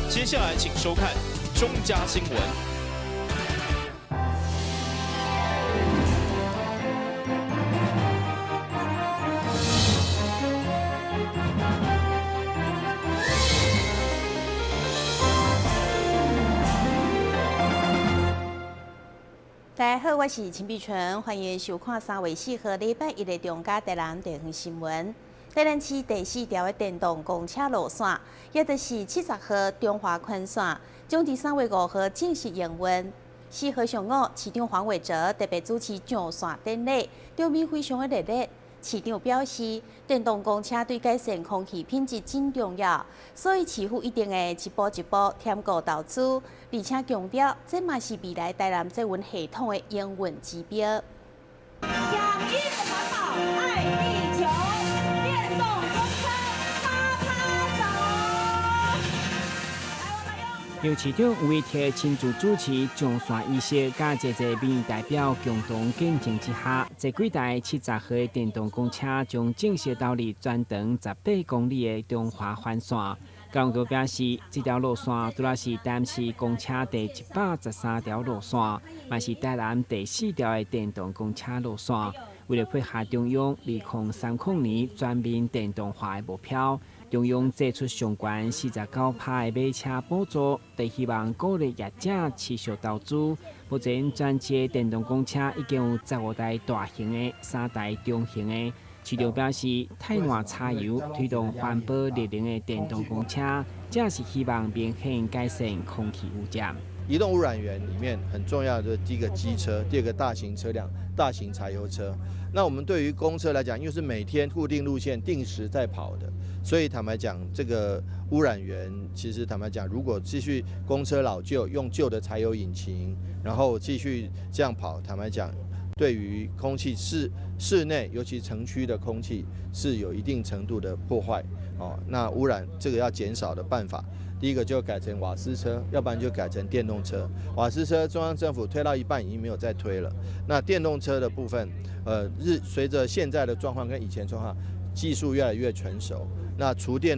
接下來請收看中嘉新聞。大家好，我是陳碧純，歡迎收看3月4號禮拜一的中嘉台南地方新聞。台南市第四條的電動公車路線，也就是70號中華環線，將佇3月5號正式營運。4號上午，市長黃偉哲特別主持上線典禮，場面非常的熱烈。市長表示，電動公車對改善空氣品質真重要，所以市府一定會一步一步添購投資，而且強調，這嘛是未來台南捷運系統的營運指標。響應環保，愛地球，電動公車趴趴走。由市長吳為鐵親自主持上線儀式，佮濟濟民意代表共同見證之下，這幾台70號的電動公車將正式投入全長18公里的中華環線。交通局表示，這條路線除了是台南市公車第113條路線，嘛是台南第四條的電動公車路線。為了配合中央2030年全面電動化的目標，中央祭出上懸49%的買車補助，就希望鼓勵業者持續投資。目前全市的電動公車已經有15台大型的、3台中型的。市長表示，替換柴油推動環保綠能的電動公車，正是希望明顯改善空氣污染。移動污染源裡面很重要的第一個機車，第二個大型車輛、大型柴油車。那我們對於公車來講，因為是每天固定路線、定時在跑的，所以坦白講，這個污染源其實坦白講，如果繼續公車老舊，用舊的柴油引擎，然後繼續這樣跑，坦白講，對於空氣室內，尤其城區的空氣是有一定程度的破壞。哦，那污染這個要減少的辦法，第一個就改成瓦斯車，要不然就改成電動車。瓦斯車中央政府推到一半已經沒有再推了。那電動車的部分，隨著現在的狀況跟以前狀況，技術越來越成熟，那儲電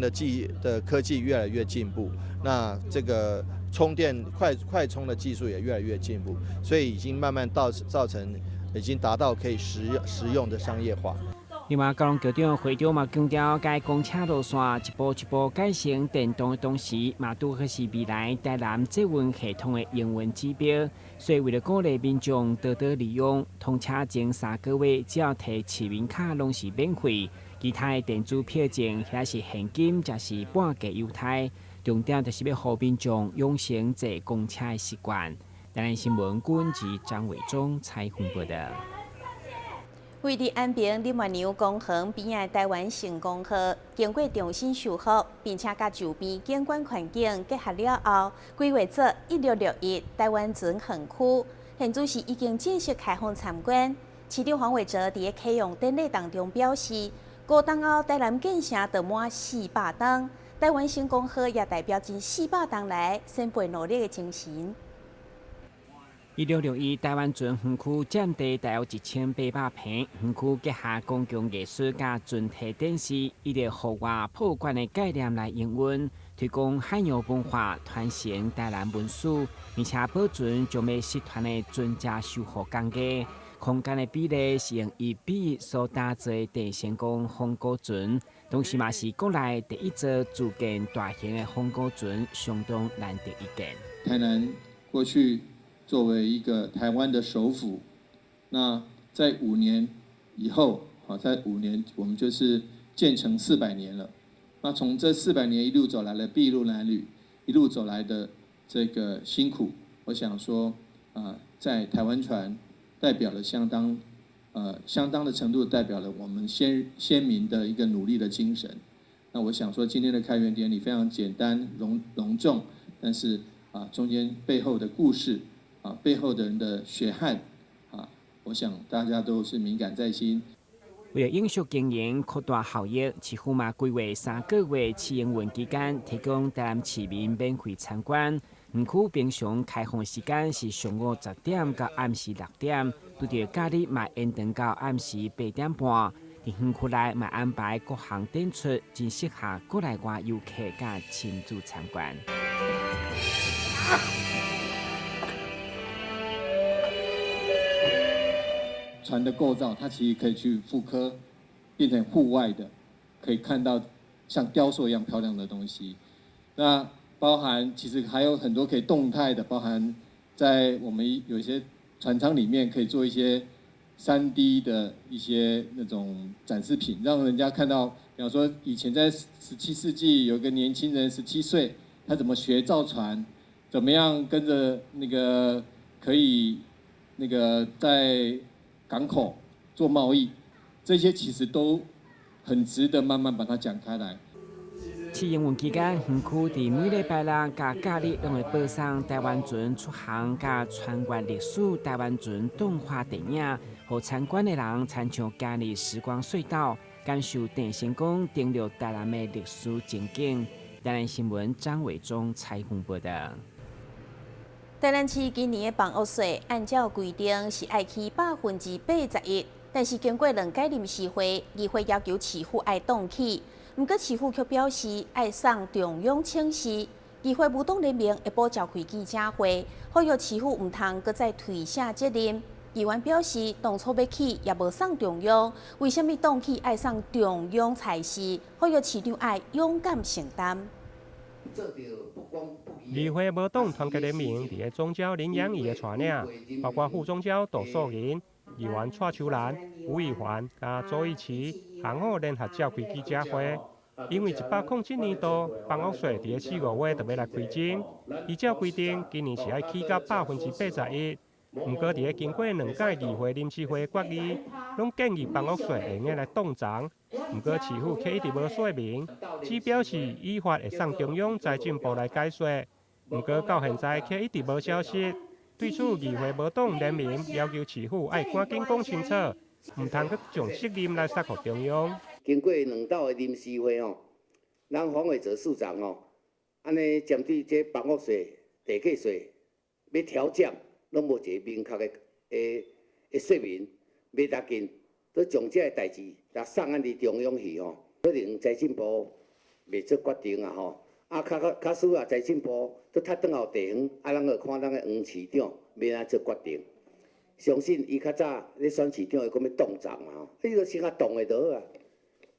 的科技越來越進步，那這個充電快充的技術也越來越進步，所以已經慢慢到造成已經達到可以實用的商業化。另外，交通局長會長嘛強調，該公車路線一步一步改成電動的同時，嘛拄好是未來台南捷運系統的營運指標。所以，為了鼓勵民眾多多利用，通車前3個月只要提市民卡攏是免費，其他的電子票證或是現金，則是半價優待。重點就是欲予民眾養成坐公車的習慣。台南新聞軍記張偉忠採訪報道。位佇安平林默娘公園邊仔的台灣成功號，經過重新修復，並且佮周邊景觀環境結合了後，規劃做1661台灣船園區，現在是已經正式開放參觀。市長黃偉哲佇個啟用典禮當中表示，五冬後台南建成就滿400冬，台灣成功號也代表近400冬來先輩努力的精神。1661台灣船園區佔地大約1800坪，園區結合公共藝術佮船體展示，以及戶外博物館的概念來營運，推廣海洋文化，傳承台南文史，而且保存將欲失傳的船隻修復工藝。空間的比例是用1比1所打造的鄭成功仿古船，同時嘛是國內第一座自建大型的仿古船，相當難得一見。台南過去作為一個台灣的首府，那在5年以後，在5年我們就是建成400年了。那從這400年一路走來的篳路藍縷，一路走來的這個辛苦，我想說，在台灣船代表了相當的程度代表了我們先民的一個努力的精神。那我想說，今天的開園典禮非常簡單隆重，但是中間背後的故事。背後的人的血汗，我想大家都是銘感在心。為了永續經營、擴大效益，市府嘛規劃3個月試營運期間，提供台南市民免費參觀。園區平常開放時間是上午10點到暗時6點，拄著假日嘛延長到暗時8點半。佇園區內嘛安排各項展出，真適合國內外遊客佮親子參觀。船的構造，它其實可以去復刻，變成戶外的，可以看到像雕塑一樣漂亮的東西。那包含其實還有很多可以動態的，包含在我們有些船艙裡面可以做一些 3D 的一些那種展示品，讓人家看到，比方說以前在17世紀有個年輕人17歲，他怎麼學造船，怎麼樣跟着那個可以那個在港口做貿易，這些其實都很值得慢慢把它講開來。試營運期間，園區佇每禮拜六佮假日攏會播送台灣船出航佮穿越歷史台灣船動畫電影，予參觀的人親像行入時光隧道，感受鄭成功登陸台南的歷史情景。台南新聞張偉忠採訪報道。台南市今年的房屋稅按照規定是愛起81%，但是經過兩屆臨時會，議會要求市府愛凍起，毋過市府卻表示愛送中央請示。議會無黨聯盟下晡召開記者會，呼籲市府毋通閣再推卸責任。議員表示，當初欲起也無送中央，為啥物凍起愛送中央裁示？呼籲市長愛勇敢承擔。議會無黨團結聯盟佇咧總召林養義的帶領，包括副總召杜素仁、議員蔡秋蘭、吳以環佮周奕齊，下午聯合召開記者會。因為107年度房屋稅佇咧4、5月就欲來開徵，依照規定，今年是愛起到81%。毋過佇咧經過兩屆議會臨時會決議，攏建議房屋稅會用得來凍漲。毋過市府卻一直無說明，只表示依法會送中央財政部來解說。毋過到現在卻一直無消息。對此，議會無黨聯盟要求市府愛趕緊講清楚，毋通閣將責任來捒予中央。經過兩道的臨時會吼，咱黃偉哲市長吼，按呢針對這房屋稅、地價稅欲調降，攏無一個明確的說明，袂打緊，閣將這个代誌來送按佇中央去吼，可能財政部袂做決定啊吼。啊，較使啊，財政部閣踢轉予地方，啊，咱閣看咱的黃市長欲按怎做決定。相信伊較早咧選市長，伊講欲凍漲嘛吼，你著先共凍的就好啊。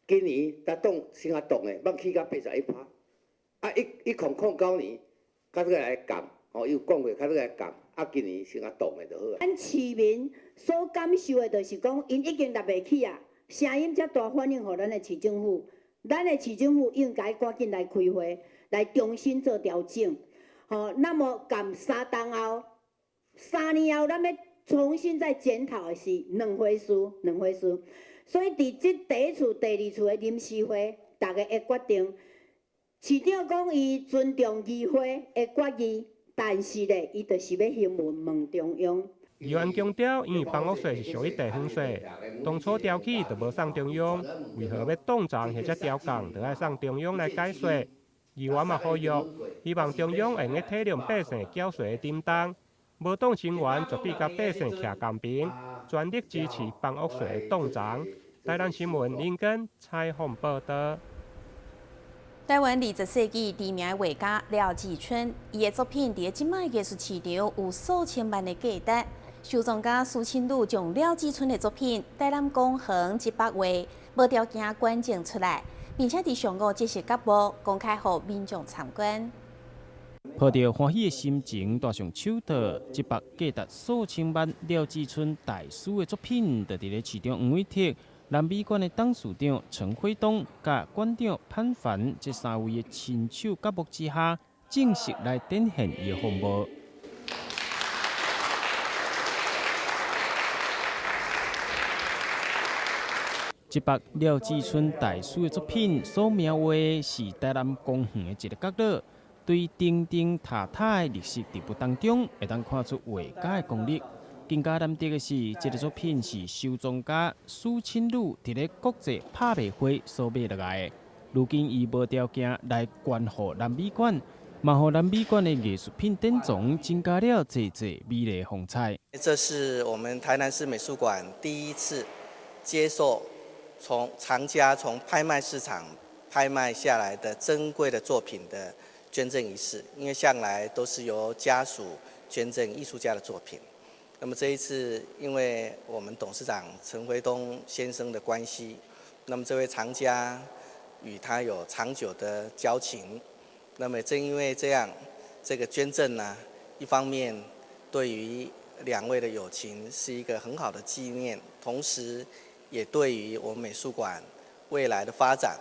今年才凍先共凍的，欲起到81%。啊，1009年，較閣來降，吼，伊有講過，較閣來降。啊，今年先共凍的就好啊。咱市民所感受的，就是講，𪜶已經納袂起啊，聲音遮大，反映予咱的市政府，咱的市政府應該趕緊來開會，來重新做調整。吼，那麼共三冬後、3年後，咱欲重新再檢討的是兩回事，兩回事。所以，佇這第一次、第二次的臨時會，大家會決定，市長講伊尊重議會的決議。但是咧，伊就是欲詢問問中央。議員強調，因為房屋稅是屬於地方稅，當初調起就無送中央，為何欲凍漲或者調降，就愛送中央來解說？議員嘛呼籲，希望中央會用得體諒百姓繳稅的擔當，無黨成員絕對佮百姓徛仝邊，全力支持房屋稅的凍漲。台南新聞林根採訪報道。台灣20世紀知名畫家廖志春，伊的作品佇咧這擺藝術市場有數千萬的價值。收藏家蘇慶魯將廖志春的作品《台南公園這幅畫》無條件捐贈出來，並且佇上午正式揭幕，公開予民眾參觀。抱著歡喜的心情，戴上手套，這幅價值數千萬廖志春大師的作品，就佇咧市長黃偉哲、南美館的董事長陳輝東、佮館長潘凡這三位的親手揭幕之下，正式來展現伊的風貌。這幅廖志春大師的作品所描畫的是台南公園的一个角落，對釘釘塔塔的綠色植物當中，會當看出畫家的功力。更加難得的是，這个作品是收藏家蘇慶魯佇咧國際拍賣會所買落來的。如今伊無條件來捐予南美館，嘛予南美館的藝術品典藏增加了濟濟美麗風采。這是我們台南市美術館第一次接受從藏家從拍賣市場拍賣下來的珍貴的作品的捐贈儀式，因為向來都是由家屬捐贈藝術家的作品。那麼這一次，因為我們董事長陳輝東先生的關係，那麼這位藏家與他有長久的交情。那麼正因為這樣，這個捐贈呢，一方面對於兩位的友情是一個很好的紀念，同時也對於我們美術館未來的發展，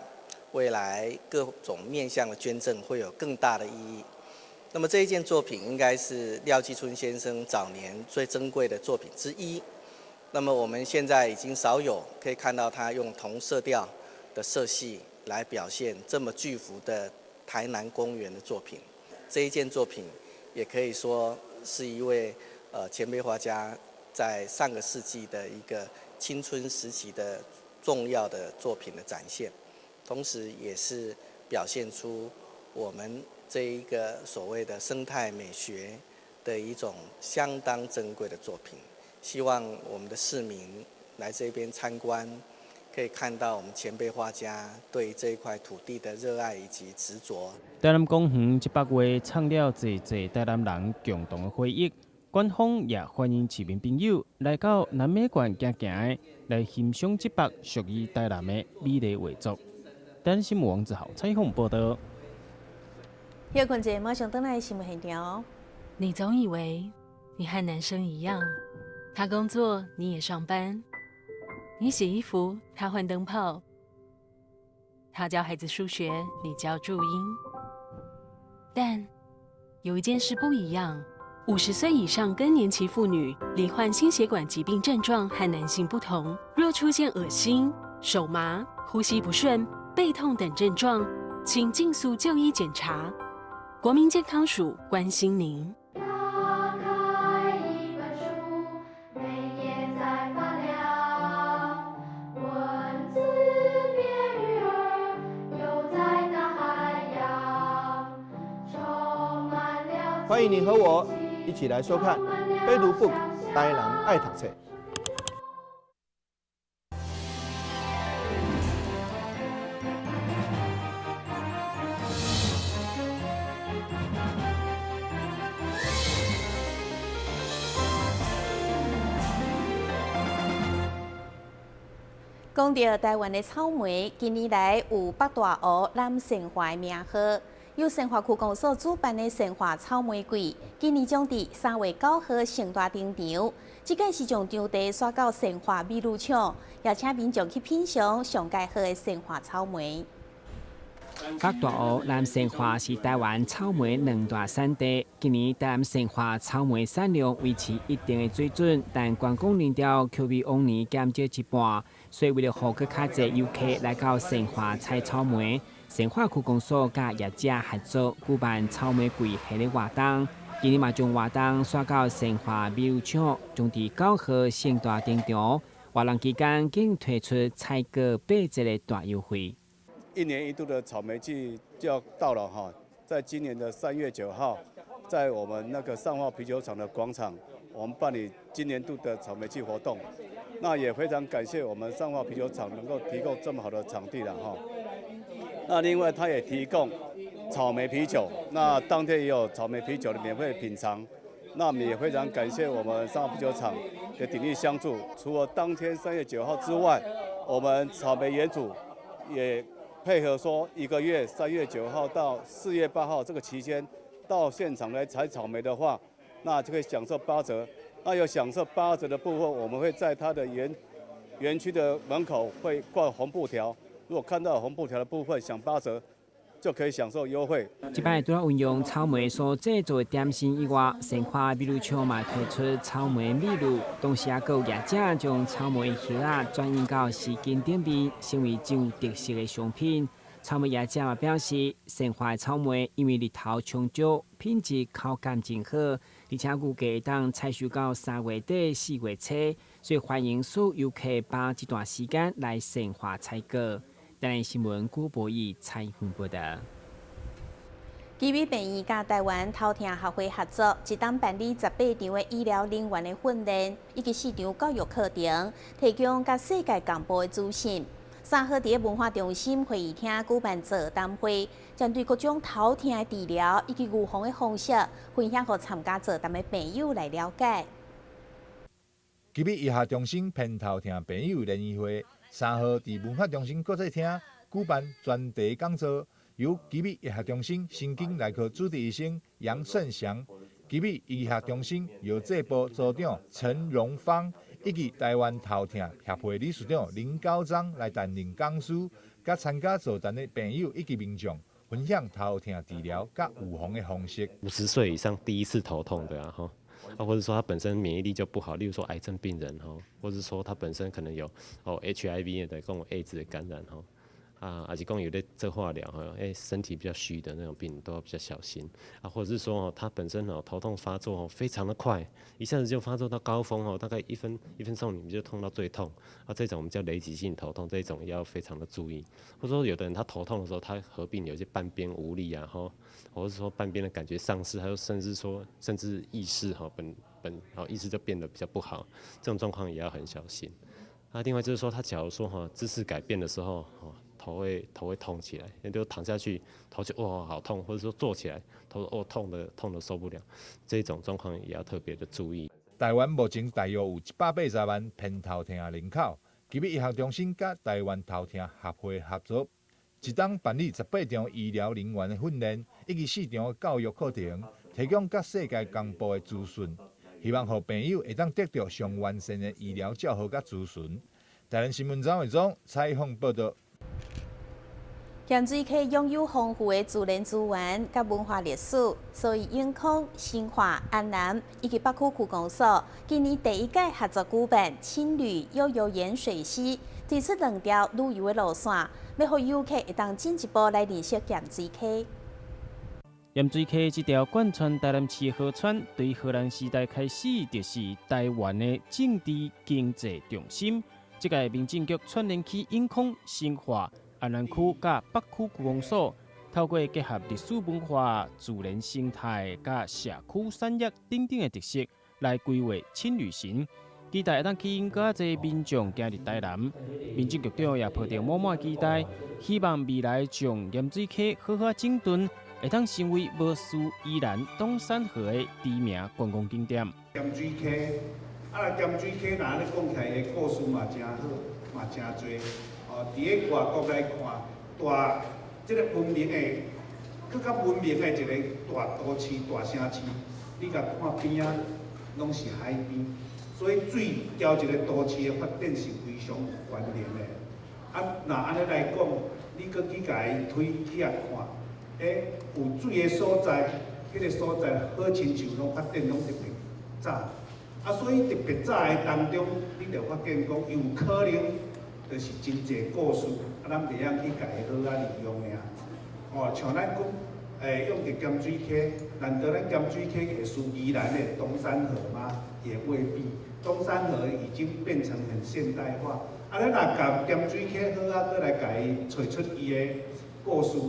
未來各種面向的捐贈會有更大的意義。那麼這一件作品應該是廖繼春先生早年最珍貴的作品之一。那麼我們現在已經少有可以看到他用同色調的色系來表現這麼巨幅的台南公園的作品。這一件作品也可以說是一位前輩畫家在上個世紀的一個青春時期的重要的作品的展現，同時也是表現出我們這一個所謂的生態美學的一種相當珍貴的作品。希望我們的市民來這邊參觀，可以看到我們前輩畫家對這一塊土地的熱愛以及執著。台南公園這幅畫藏了濟濟台南人共同的回憶，官方也歡迎市民朋友來到南美館行行的，來欣賞這幅屬於台南的美麗畫作。台南新聞王子豪採訪報道。歇睏者馬上轉來新聞現場。你總以為你和男生一樣，他工作你也上班，你洗衣服他換燈泡，他教孩子數學你教注音。但有一件事不一樣：50歲以上更年期婦女罹患心血管疾病症狀和男性不同，若出現噁心、手麻、呼吸不順、背痛等症狀，請盡速就醫檢查。國民健康署關心您。打開一本書，每頁在發亮，文字變魚兒，游在大海洋，充滿了。歡迎你和我一起來收看《非讀 book 台南愛讀冊》。講到台灣的草莓，近年來有北大湖、南善化的名號。由善化區公所主辦的善化草莓季，今年將佇3月9號盛大登場。這屆是將場地徙到善化美女廠，邀請民眾去品嚐上蓋好的善化草莓。北大湖、南善化是台灣草莓兩大產地。今年台南善化草莓產量維持一定的水準，但觀光人潮卻比往年減少一半。所以為了予閣較濟遊客來到善化採草莓，善化區公所佮業者合作舉辦草莓季系列活動。今年嘛將活動徙到善化美女廠，將佇9號盛大登場。活動期間更推出採購8折的大優惠。一年一度的草莓季就要到了哈，在今年的3月9號，在我們那個善化啤酒廠的廣場，我們辦理今年度的草莓季活動。那也非常感謝我們善化啤酒廠能夠提供這麼好的場地了哈。那另外，他也提供草莓啤酒，那當天也有草莓啤酒的免費品嘗。那我們也非常感謝我們善化啤酒廠的鼎力相助。除了當天3月9號之外，我們草莓園主也配合說，一個月3月9號到4月8號這個期間，到現場來採草莓的話，那就可以享受8折。那有享受8折的部分，我們會在它的園區的門口會掛紅布條。如果看到紅布條的部分，享8折，就可以享受優惠。這擺除了運用草莓所製作的點心以外，善化美女廠嘛推出草莓蜜露，同時也閣有業者將草莓葉仔轉運到市井頂面，成為真有特色的商品。草莓業者嘛表示，善化的草莓因為日頭充足，品質口感真好，而且預計會當採收到3月底4月初，所以歡迎所有遊客把這段時間來善化採購。台南新聞古博義採訪報道。奇美病院佮台灣頭疼學會合作，一冬辦理18場的醫療人員的訓練，以及4場教育課程，提供佮世界同步的資訊。3號佇文化中心會議廳舉辦座談會，針對各種頭痛的治療以及預防的方式，分享予參加座談的朋友來了解。吉美醫學中心偏頭痛朋友聯誼會3號佇文化中心國際廳舉辦專題講座，由吉美醫學中心神經內科主治醫生楊勝祥、吉美醫學中心藥劑部組長陳榮芳以及台灣頭痛協會理事長林高章來擔任講師，佮參加座談的朋友以及民眾分享頭痛治療佮預防的方式。50歲以上第一次頭痛的啊，吼。啊，或者說他本身免疫力就不好，例如說癌症病人吼，或者說他本身可能有HIV 的這種AIDS的感染吼，啊，還是講有咧做化療吼，身體比較虛的那種病人都要比較小心啊，或者是說哦，他本身哦頭痛發作哦非常的快，一下子就發作到高峰哦，大概一分鐘你們就痛到最痛啊，這種我們叫累積性頭痛，這種要非常的注意。或者說有的人他頭痛的時候，他合併有些半邊無力啊，吼，或者說半邊的感覺喪失，還有甚至說甚至意識哈本意識就變得比較不好，這種狀況也要很小心。啊，另外就是說他假如說哈姿勢改變的時候，頭會痛起來，那就躺下去頭就哇好痛，或者說坐起來頭哦痛的受不了，這種狀況也要特別的注意。台灣目前大約有180萬偏頭痛的人口，吉美醫學中心佮台灣頭痛協會合作，一冬辦理18場醫療人員的訓練，以及4場教育課程，提供佮世界公布的資訊，希望予病友會當得到上完善的醫療照護佮諮詢。台南新聞張偉忠採訪報道。鹽水溪擁有豐富的自然資源佮文化歷史，所以永康、新化、安南以及北區區公所今年第一屆合作舉辦青旅悠遊鹽水溪，提出兩條旅遊的路線，欲予遊客會當進一步來認識鹽水溪。鹽水溪這條貫穿台南市的河川，對荷蘭時代開始就是台灣的政治經濟中心。這屆民政局串聯起永康、新化、安南區佮北區區公所，透過結合歷史文化、自然生態佮社區產業等等的特色，來規劃輕旅行，期待會當吸引閣較濟民眾行入台南。民政局長也抱著滿滿期待，希望未來將鹽水溪好好整頓，會當成為無輸宜蘭冬山河的知名觀光景點。鹽水溪，啊，鹽水溪若按呢講起來，伊的故事嘛誠好，嘛誠濟。哦，佇咧外國來看，大這個文明的，閣較文明的一個大都市、大城市，你共看邊仔，攏是海邊，所以水交一個都市的發展是非常有關聯的。啊，若按呢來講，你閣去共伊推去遐看，有水的所在，彼個所在好親像攏發展攏特別早。啊，所以特別早的當中，你就發現講有可能。就是真濟故事，啊，咱袂曉去共伊好仔利用爾。哦，像咱講，用著鹹水溪，難道咱鹹水溪會輸宜蘭的冬山河嗎？也未必。冬山河已經變成很現代化。啊，咱若共鹹水溪好仔閣來共伊揣出伊的故事，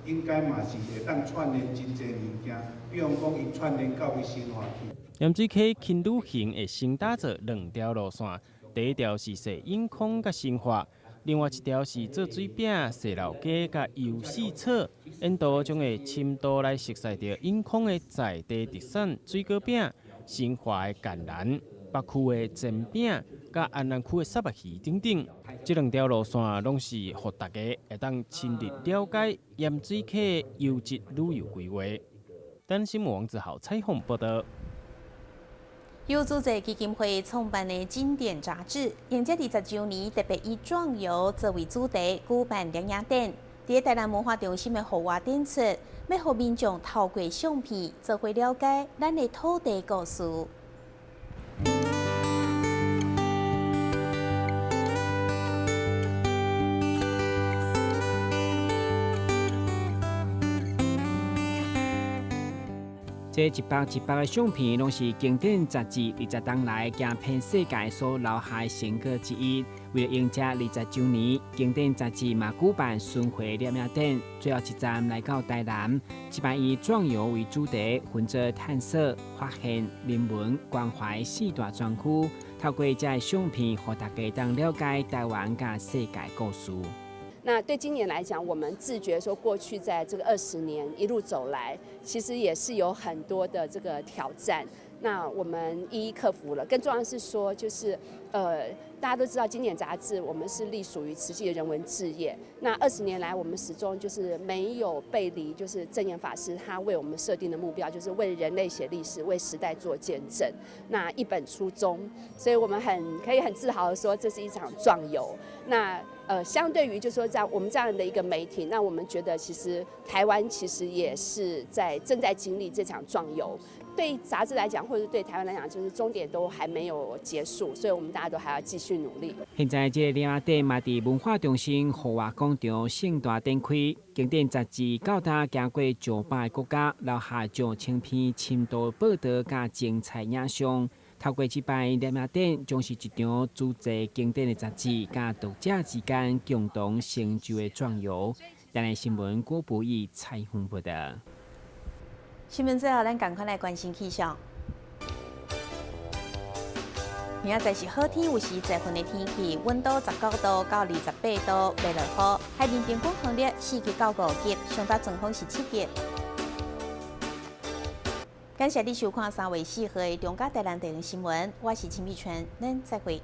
應該嘛是會當串聯真濟物件。比方講，伊串聯到伊新化去。鹽水溪輕旅行會先打造兩條路線。第一條是踅永康佮新化，另外一條是做水餅、踅老街佮遊四草，沿途將會深度來熟悉著永康的在地特產水果餅、新化的橄欖、北區的煎餅、佮安南區的虱目魚等等。這兩條路線攏是予大家會當深入了解鹽水溪的優質旅遊規劃。等新聞王子豪採訪報道。由自濟基金會創辦的經典雜誌，迎接20週年，特別以壯遊作為主題舉辦攝影展。佇台南文化中心的戶外展出，欲予民眾透過相片，做伙了解咱的土地故事。這一百一百个相片，攏是經典雜誌20冬來行遍世界所留下的成果之一。為了迎接20週年，經典雜誌嘛舉辦巡迴攝影展，最後一站來到台南。這擺以壯遊為主題，分做探索、發現、人文關懷四大專區，透過這个相片，予大家當了解台灣佮世界故事。那對今年來講，我們自覺說過去在這個20年一路走來，其實也是有很多的這個挑戰。那我們一一克服了。更重要的是說，就是大家都知道，經典雜誌我們是隸屬於慈濟的人文志業。那20年來，我們始終就是沒有背離，就是證嚴法師他為我們設定的目標，就是為人類寫歷史，為時代做見證。那一本初衷，所以我們很可以很自豪的說，這是一場壯遊。那相對於就是說在我們這樣的一個媒體，那我們覺得其實台灣其實也是在正在經歷這場壯遊。對雜誌來講，或者對台灣來講，就是終點都還沒有結束，所以我們大家都還要繼續努力。現在這個展覽嘛，佇文化中心戶外廣場盛大展開，經典雜誌到今行過上百个國家，留下上千篇深度報導佮精彩影像。透過這擺展覽，將是一場主題經典的雜誌佮讀者之間共同成就的壯遊。台南新聞郭博義採訪報導。新聞最後，咱仝款來關心氣象。明仔載是好天，有時濟雲的天氣，溫度19度到28度，袂落雨。海面平均風力4級到5級，上大陣風是7級。感謝你收看3月4號的中嘉台南地方新聞，我是陳美泉，咱再會。